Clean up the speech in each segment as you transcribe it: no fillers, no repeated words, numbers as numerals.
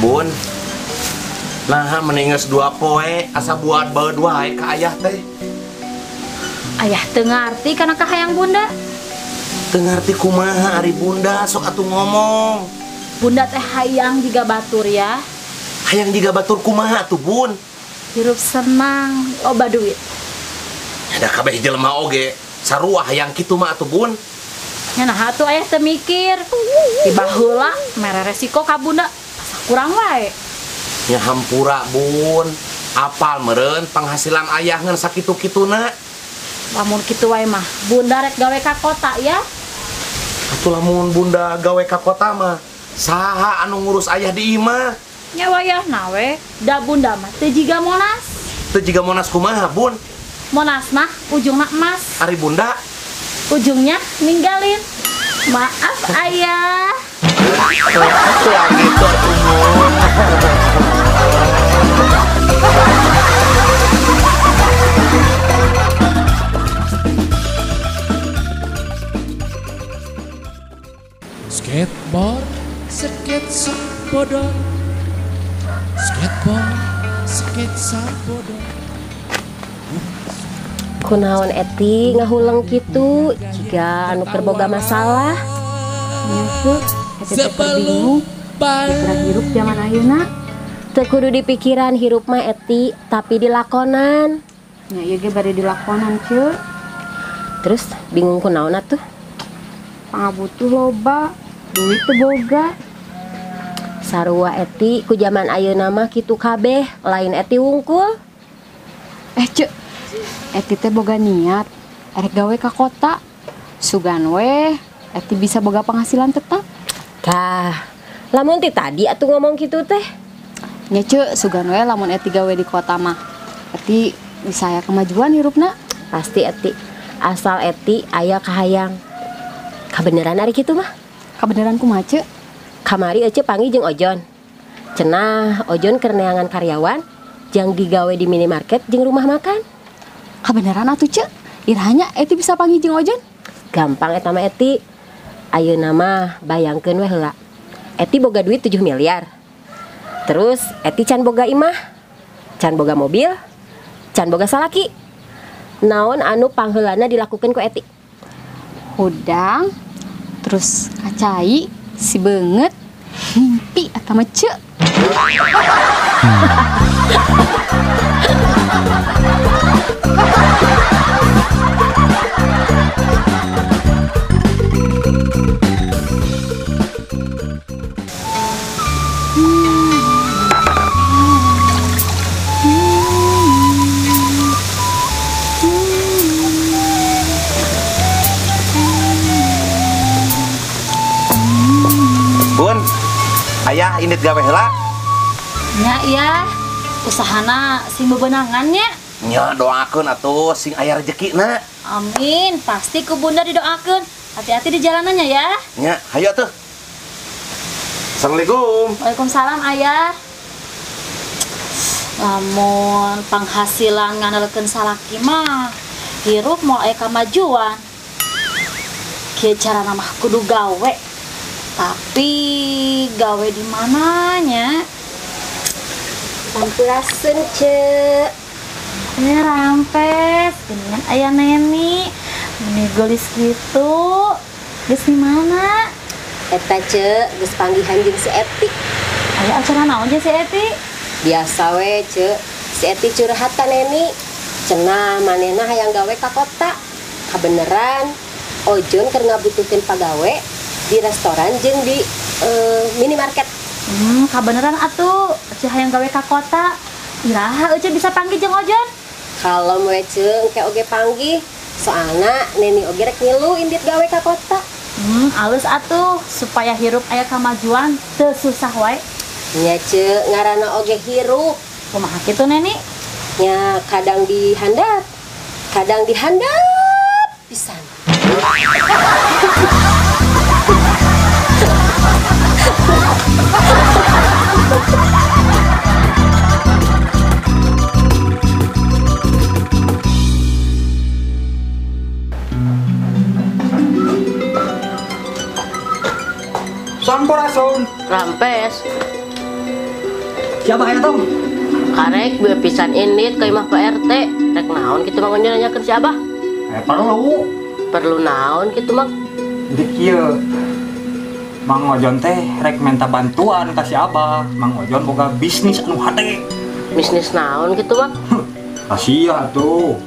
Bun, nah mendingan 2 poe asa buat bae wae ka ayah teh. Ayah teu ngarti kana kahayang bunda. Teu ngarti kumaha ari bunda sok atuh ngomong. Bunda teh hayang jiga batur ya. Hayang jiga batur kumaha atuh bun? Hirup senang, loba duit. Da kabeh jelema oge sarua hayang kitu mah atuh bun. Nya nah atuh ayah teu mikir. Di baheula mere resiko ka bunda. Kurang wae. Ya hampura bun, apal meureun penghasilan ayah ngan sakitu-kituna. Lamun kitu wae mah, bunda rek gawe ka kota ya. Atuh lamun bunda gawe ka kota mah, saha anu ngurus ayah di imah? Nya wayahna we, da bunda mah teu jiga Monas. Teu jiga Monas kumaha bun? Monas mah ujungna emas. Ari bunda? Ujungnya ninggalin. Maaf ayah. Gitu skateboard, sketsa bodor. Skateboard, sketsa bodor. Kunaon eti ngahuleng kitu jiga anu keur boga masalah. Sebelum pikiran hirup zaman ayeuna teu kudu dipikiran hirup mah eti tapi dilakonan. Nya ieu ge bari dilakonan ceu. Terus bingung kunaon atuh? Pangabutuh loba, duit teu boga. Sarua eti ku zaman ayeuna mah kitu kabeh, lain eti wungkul. Ceu, eti teh boga niat erek gawe ka kota. Sugan weh eti bisa boga penghasilan tetap. Tah, lamun ti tadi atuh ngomong kitu teh. Nya ceu, sugan we lamun eti gawe di kota mah. Eti bisa aya kemajuan hirupna. Pasti eti, asal eti aya kahayang. Kabeneran ari kitu mah? Kabeneran kumaha ceu? Kamari ece panggih jeung Ojon. Cenah Ojon keur neangan karyawan jang digawe di minimarket jeung rumah makan. Kabeneran atuh ceu? Irahanya eti bisa panggih jeung Ojon? Gampang eta mah eti. Ayeuna mah bayangkeun we heula. Eti boga duit 7 miliar. Terus eti can boga imah, can boga mobil, can boga salaki. Naon anu pangheulana dilakukeun ku eti? Hudang, terus kacai, si beungeut, mimpi eta mah ceu. Bun, ayah indit gawe heula. Nya iya, usahana sing bebenangan nya. Nya doakeun atuh sing aya rejekina. Amin, pasti ku bunda didoakeun. Hati-hati di jalanannya ya. Nya, hayu atuh. Assalamualaikum. Waalaikumsalam ayah. Lamun penghasilan ngandelkeun salaki mah hirup moal aya kamajuan. Kieu carana mah kudu gawe. Tapi gawe di mananya? Sampurasun ceu. Rampes, geningan aya neni. Meni geulis kitu. Geus di mana? Eta ceu, geus panggihan jeung si Eti. Aya acara naon jeung si Eti? Biasa we ceu, si Eti curhat ka neni. Cenah manehna hayang gawe ka kota. Kabeneran Ojon keur ngabutuhkeun pagawe di restoran jeung di minimarket. Kabeneran atuh, Ece hayang gawe ka kota. Iraha Ece bisa panggih jeung Ojon? Kalem we ceu, engke oge panggih. Soalna neni oge rek ngilu indit gawe ka kota. Alus atuh supaya hirup aya kamajuan teu susah wae. Nya ceu, ngaranna oge hirup. Kumaha kitu neni? Nya kadang dihandap, kadang dihandap pisan. Rampes. Siapa aya tong? Karek beu pisan indit ka imah Pak RT. Rek naon kitu Mang Ojon nanyakeun si Abah? Perlu. Perlu naon kitu Mang? Jadi kieu. Mang Ojon teh rek minta bantuan ka si Abah. Mang Ojon boga bisnis anu hade. Bisnis naon kitu Mang? Rahasia atuh.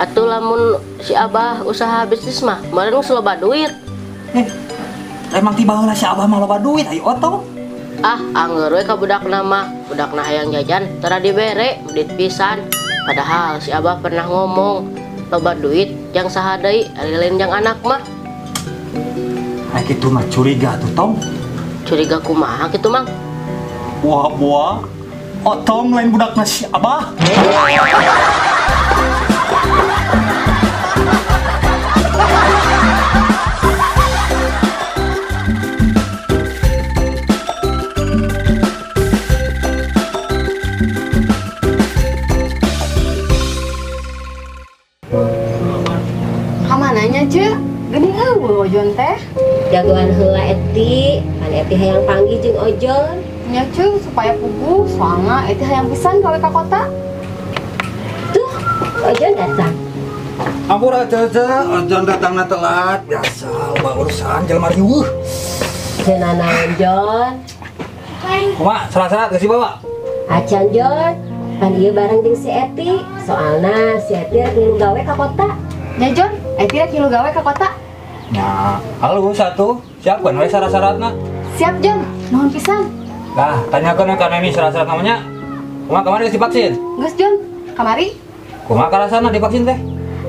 Atuh lamun si Abah usaha bisnis mah, meureun geus loba duit. Emang tiba heula si Abah mah loba duit ayo otong. Ah, angeur we ka budakna mah. Budakna hayang jajan tara dibere duit pisan. Padahal si Abah pernah ngomong loba duit jang saha deui ari lain jang anak mah. Ai kitu mah curiga tuh tong. Curiga kumaha kitu Mang? Buah-buah otong lain budakna si Abah. Kamananya ce? Geuning eueuh Ojon teh. Jagoan heula Eti, pan Eti hayang panggih jeung Ojon. Nya ce supaya puguh, soalna Eti hayang pisan gawe ka kota. Tuh, Ojon datang. Ampura Cece, Ojon datangna telat. Biasa, loba urusan jelema riweuh. Cenah naon Jon? Kumaha, syarat-syarat geus dibawa? Acan Jon, pan ieu bareng jeung si Eti. Soalna si Eti rek ngilu gawe ka kota. Nya Jon, Eti rek ngilu gawe ka kota. Nya, halus atuh. Siapkeun we syarat-syaratna. Siap Jon, nuhun pisan. Nah, tanyakeun ka Neni syarat-syarat namanya. Kumaha kamari geus divaksin? Geus Jon, kamari. Kumaha karasana divaksin teh?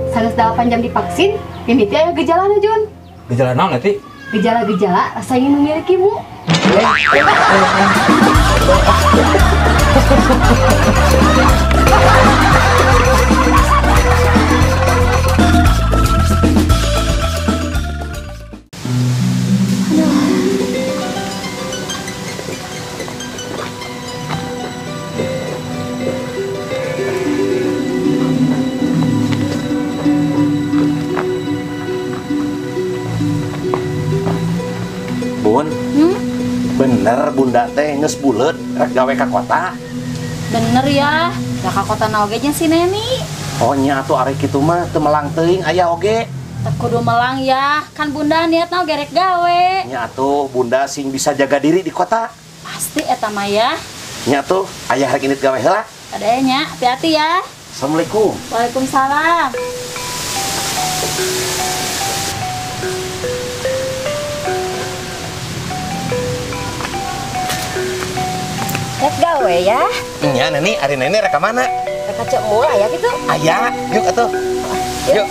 Sanes 8 jam divaksin, mimiti aya gejalana Jon. Gejala naon Eti? Gejala-gejala rasa ingin memilikimu. Bun, bener bunda teh geus buleut rek gawe ka kota. Bener ya, da ka kota na oge jeung si Neni. Oh nya atuh ari kitu mah teu melang teuing aya oge. Teu kudu melang ya, kan bunda niatna oge rek gawe. Nya atuh bunda sing bisa jaga diri di kota. Pasti eta mah ya. Nya atuh aya rek indit gawe heula. Adanya nya, hati-hati ya. Assalamualaikum. Waalaikumsalam. Rek gawe ya? Nya Neni, ari Neni rek ka mana? Rek ka Ceu Mul aya kitu. Aya, yuk atuh. Yuk.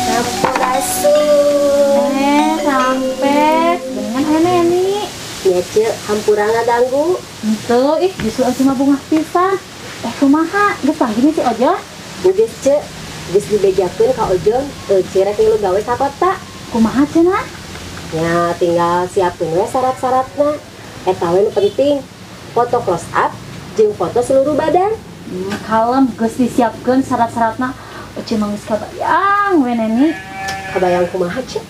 Sampurasun. Sampai dengan aya Neni. Nya Ceu, hampura ngaganggu. Henteu, ih justru eueuh mah bungah pisan. Kumaha? Geus panggih si Ojo? Geus Ceu, geus dibejakeun ka Ojon, Ceu rek ngilu gawe ka kota. Kumaha cenah? Ya, tinggal siapkeun we syarat-syaratna. Eta we nu penting, foto close up jeung foto seluruh badan. Kalem geus disiapkeun syarat-syaratna. Ece mah geus kabayang we Neni. Kabayang kumaha Ceu?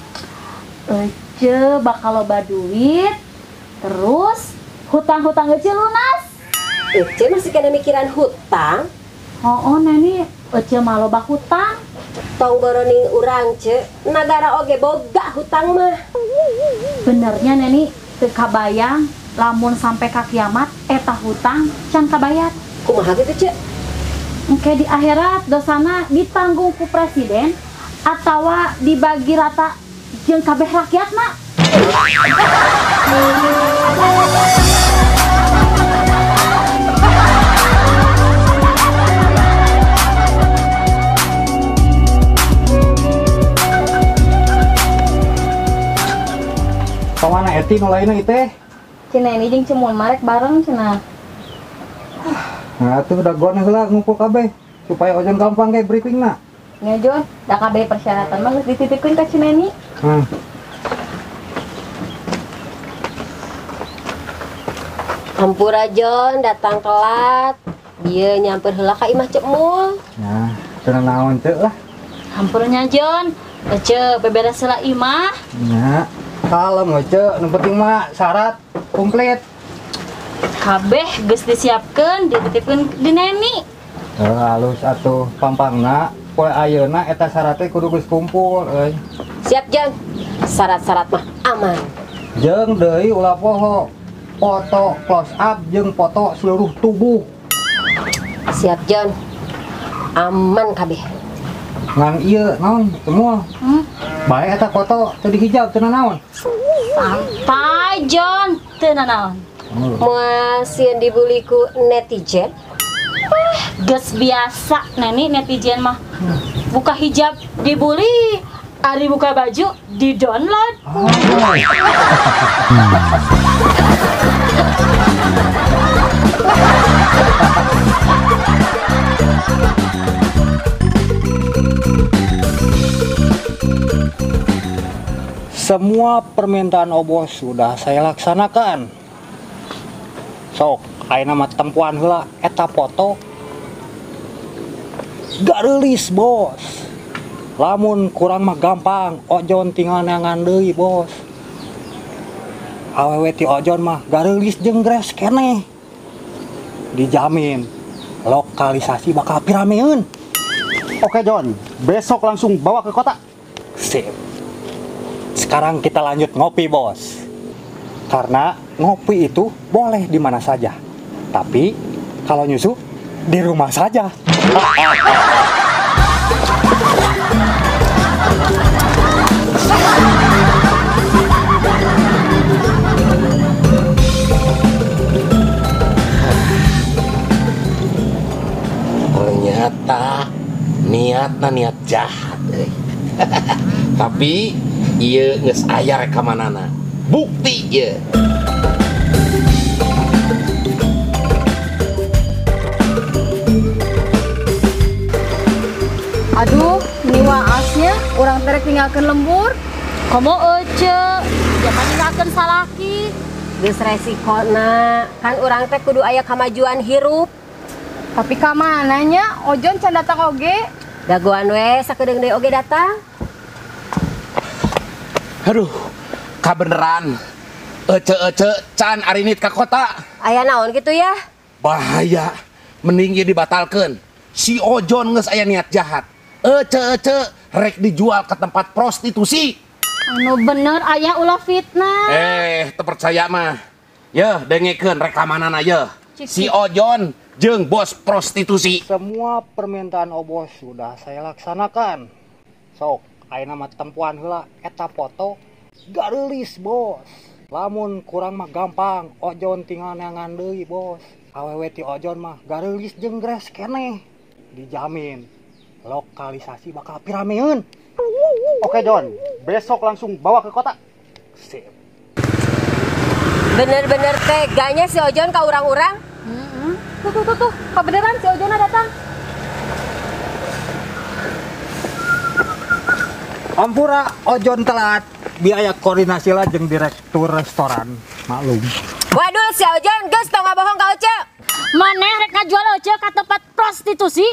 Ece bakal loba duit, terus hutang-hutang Ece lunas. Ece masih kena mikiran hutang? Oh, Neni, Ece mah loba hutang. Tong boroning urang Ce, nagara oge boga hutang mah. Benernya Neni, teu kabayang lamun sampai ka kiamat eta hutang can kabayar. Kumaha kitu Ce? Engke di akhirat dosana ditanggung ku presiden atawa dibagi rata jeung kabeh rakyatna. Pamana Eti nu lainna ieu teh? Cenah ini jeung Cemun marek bareng cenah. Nah, atuh dagoan heula ngumpul kabeh supaya Ojon gampang kayak briefingna. Nya Jon, da kabeh persyaratan mah geus dititipkeun ka Cineni. Hampura Jon datang telat. Dia nyamper heula ka imah Ceu Mul. Nah, teu naon teu lah. Hampurnya Jon, Ece, beberes heula imah. Nya, kalem Ece, nu penting mah syarat komplit. Kabeh geus disiapkeun, dititipkeun di Neni. Halus atuh pampangna, poe ayeuna eta syaratnya kudu geus kumpul euy. Siap, Jon. Syarat-syarat mah aman. Jeung deui ulah poho. Foto close up jeung foto seluruh tubuh. Siap, Jon. Aman kabeh. Ngan ieu naon semua. Bae eta foto teu dihijab teu nanaon. Santai, Jon, teu nanaon. Moal sieun dibully ku netizen. Geus biasa Neni netizen mah. Buka hijab dibully, ari buka baju di download. Semua permintaan Obos sudah saya laksanakan. Sok, ayeuna mah tempuan heula eta foto. Gareulis, Bos. Lamun kurang mah gampang, Ojon tinggal neangan deui, Bos. Awewe ti Ojon mah gareulis jeung gres keneh. Dijamin lokalisasi bakal pirameun. Oke, Jon, besok langsung bawa ke kota. Sip. Sekarang kita lanjut ngopi, Bos. Karena ngopi itu boleh di mana saja. Tapi kalau nyusu di rumah saja. Ternyata niatna niat jahat euy. Tapi ieu geus aya rekamanana. Bukti ieu. Aduh, ini waasnya urang terek tinggalkeun lembur. Komo Ece, jangan ninggalkeun salaki. Geus resikona, kan urang teh kudu aya kamajuan hirup. Tapi ka mana nya Ojon can datang oge? Dagoan we sakedeung deui oge datang. Aduh, kabeneran. Ece-ece can arinit ka kota. Aya naon gitu ya? Bahaya, mending ieu dibatalkeun. Si Ojon geus aya niat jahat. Ece-ece rek dijual ke tempat prostitusi. Anu bener ayah ulah fitnah. Teu percaya mah. Yeuh, dengekeun rekamanana yeuh. Si Ojon jeung bos prostitusi. Semua permintaan Obos sudah saya laksanakan. Sok, ayeuna mah tempuan heula eta foto gareulis, Bos. Lamun kurang mah gampang, Ojon tinggal neangan deui, Bos. Awewe ti Ojon mah gareulis jeung gres keneh. Dijamin lokalisasi bakal pirameun. Oke, Jon, besok langsung bawa ke kota. Sip. Bener-bener teganya si Ojon ka urang-urang. Tuh, tuh, tuh, tuh, kebeneran si Ojona datang. Ampura Ojon telat, biaya koordinasi lah jeung direktur restoran. Maklum. Waduh, si Ojon geus tong ngabohong ka Oce. Maneh rek ngajual Oce ka tempat prostitusi.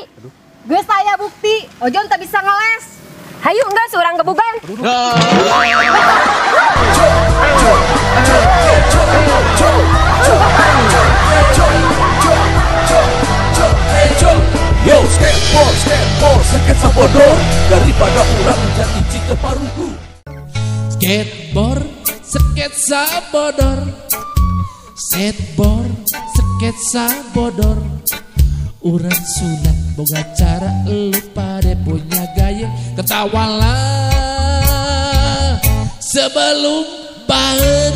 Geus aya bukti, Ojon tak bisa ngeles. Hayu geus urang gebugan. Yo, skateboard, skateboard, sketsa bodor daripada urang jadi cike parugu. Skateboard, sketsa bodor, skateboard, sketsa bodor. Urang sunat boga cara lu pade punya gaya, ketawalah sebelum banget.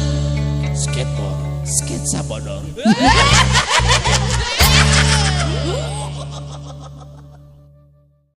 Skateboard, sketsa bodor.